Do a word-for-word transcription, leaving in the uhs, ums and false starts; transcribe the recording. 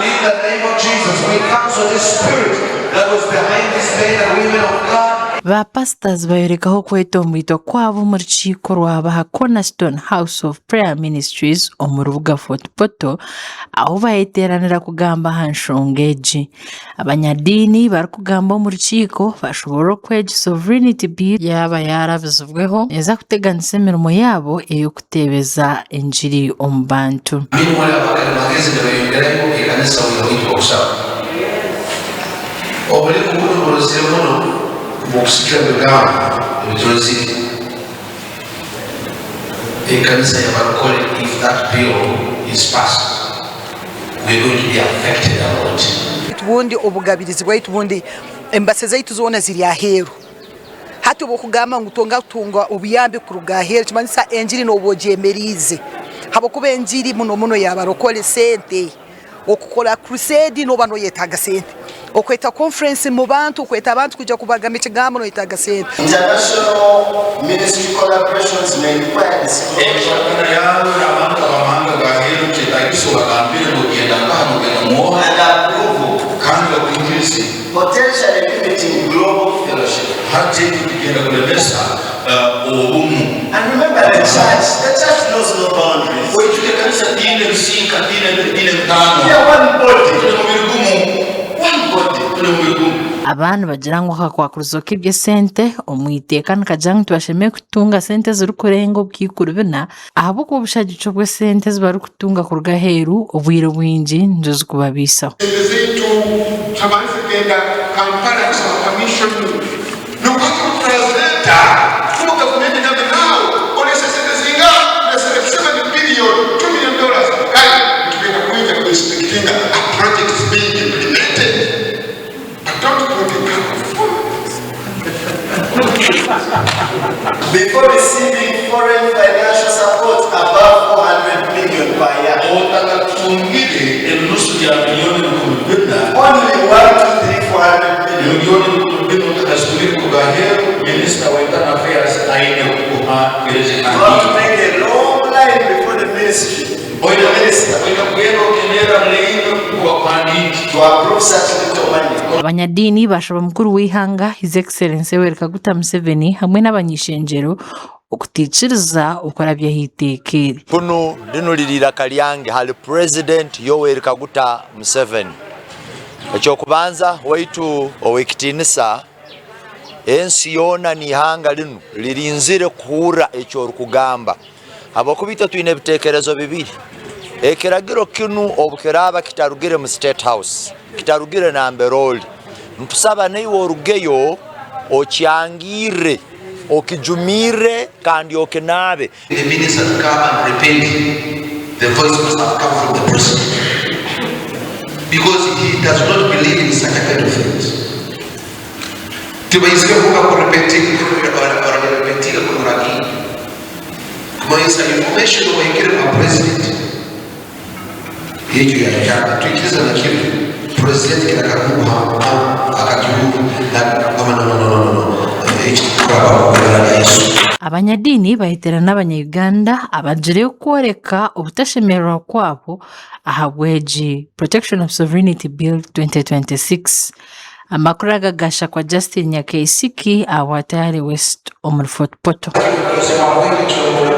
In the name of Jesus, we cancel this spirit that was behind these men and women of God. Ba pastors bayolekaho kweta omwito kwabo omu rukiiko rwa ba ha Cornerstone House of Prayer Ministries omu rubuga Fort Portal, ahu bayeteranira kugamba ha nshonga egi. Abanyadiini barukugamba omu rukiiko basobora okwegesa Sovereignty Bill yaba yarabizibweho, eza kuteganisa emirimo yabo ey'okuteebeza enjiri omu bantu. Meanwhile, abakalimagezi nibayongerayo, ekanisa wira waitu okusaba. Obulimu bunu burozire muno, omu kusikira ebigambo ebiturozire. Ekanisa y'abarokole, if that bill is passed, we're going to be affected a lot. Bundi obugabirizi bwaitu, bundi embasa zaitu zoona ziri aheeru. Hati obu okugamba ngu tonga kutunga obuyambi kuruga aheeru, kimanyisa enjiri nooba ogyemeriize. Habwokuba enjiri muno muno y'abarokole sente. Okukora crusade, nooba nooyetaaga sente. Okweta conference mu bantu, okweta abantu kwija kubagamba ekigambo, nooyetaaga sente. International ministry collaborations may require disclosure. Enshakara yaawe n'abantu ab'amahanga g'aheeru kyetaagisa obagambire ngu ogenda nkaha, nogenda mu oha, and approval, kandi bakwikirize. Potentially limiting global fellowship. Hati ekyo kigenda kulemesa, eh, obumu. And remember the church, the church knows no boundaries. Oijuke ekanisa tiine bisinka, tiine, tiine mitaano. We are one body. Tuli mubiri gumu. One body. Tuli mubiri gumu. Abaana bagira ngu akakwakurizo k'eby'esente omu iteeka nikagira ngu tibashemereire kutunga sente ezirikurenga obukaikuru bina, ahabw'okuba obushagiki obw'esente ezi barikutunga kuruga aheeru, obwire bwingi nizo zikubabaisaho. Sente zaitu, tubanze kugenda Kampala kusaba permission. Nukwo translator, kuba gavumenti egambe, "Now, olese sente zingaha?" Olese seven billion, two million dollars. Kale, tugenda kwija ku inspectinga a project is being implemented. But don't put the cup of food. Before receiving foreign financial support above four hundred million per year. Otakatungire enusu ya miliyoni rukumi bina. Only one, two, three, four hundred million. Miliyoni rukumi bina otakazitungire kuruga aheeru, Minister wa Internal Affairs aine kukuha. You have to make a long line before the ministry. Oine, oine kugenda okenderra line kuba kuhandiiki. To approve such little money. Abanyadiini bashaba omukuru w'ihanga, His Excellency Yoweri Kaguta Museveni, hamwe n'abany'ishengyero okutiikiriza okurabyaho iteeka eri. Kunu, linu liri iraka lyange hali President Yoweri Kaguta Museveni. Eky'okubanza, waitu ow'ekitiinisa, ensi yoona n'ihanga linu lirinzire kuhurra eki orukugamba. Habwokuba itwe twine ebiteekerezo bibiri. Ekiragiro kinu obu kiraaba kitarugire mu State House, kitarugire nambere oli, ntusaba naiwe orugeyo okyangirre, okijumirre kandi okinaabe. The minister to come and repent. The voice must have come from the president. Because he does not believe in such a kind of things. Tibaizire kuba kurepentinga, bara-, bara-, bararepentinga kurungi. Kumanyisa information obu ehikire kwa president. Ekyo ya-, ya-, twikiriza na kinu. President kira kakuha, ha, akakihura, na, no, no, no. Ekyo kuraba kubeera na Yesu. Abanyadiini bahetera n'Abanyayuganda abagireyo kwoleka obutashemererwa kwabo ahabw'egi Protection of Sovereignty Bill twenty twenty-six. Amakuru aga gashakwa Justin Nyakaisiki, ahabwa Tayari West omuri Fort Portal.